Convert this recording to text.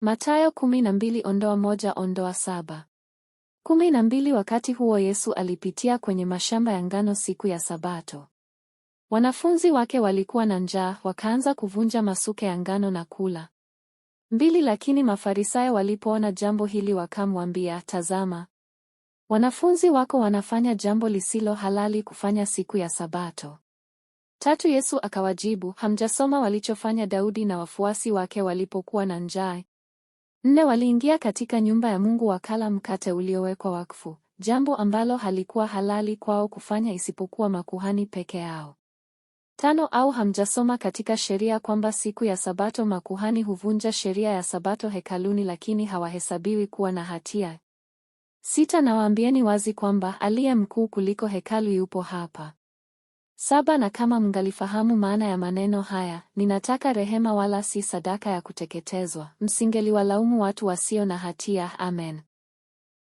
Mathayo 12:1-7. 12 Wakati huo Yesu alipitia kwenye mashamba ya ngano siku ya Sabato. Wanafunzi wake walikuwa na njaa, wakaanza kuvunja masuke ya ngano na kula. 2 Lakini Mafarisayo walipoona jambo hili wakamwambia, tazama, wanafunzi wako wanafanya jambo lisilo halali kufanya siku ya Sabato. 3 Yesu akawajibu, hamjasoma walichofanya Daudi na wafuasi wake walipokuwa na njaa? 4 Waliingia katika nyumba ya Mungu wakala mkate uliowekwa wakfu, jambo ambalo halikuwa halali kwao kufanya isipokuwa makuhani peke yao. 5 Au hamjasoma katika sheria kwamba siku ya Sabato makuhani huvunja sheria ya Sabato hekaluni lakini hawahesabiwi kuwa na hatia? 6 Nawaambieni wazi kwamba aliye mkuu kuliko hekalu yupo hapa. 7 Na kama mngalifahamu maana ya maneno haya, ninataka rehema wala si sadaka ya kuteketezwa, msingeliwalaumu watu wasio na hatia. Amen.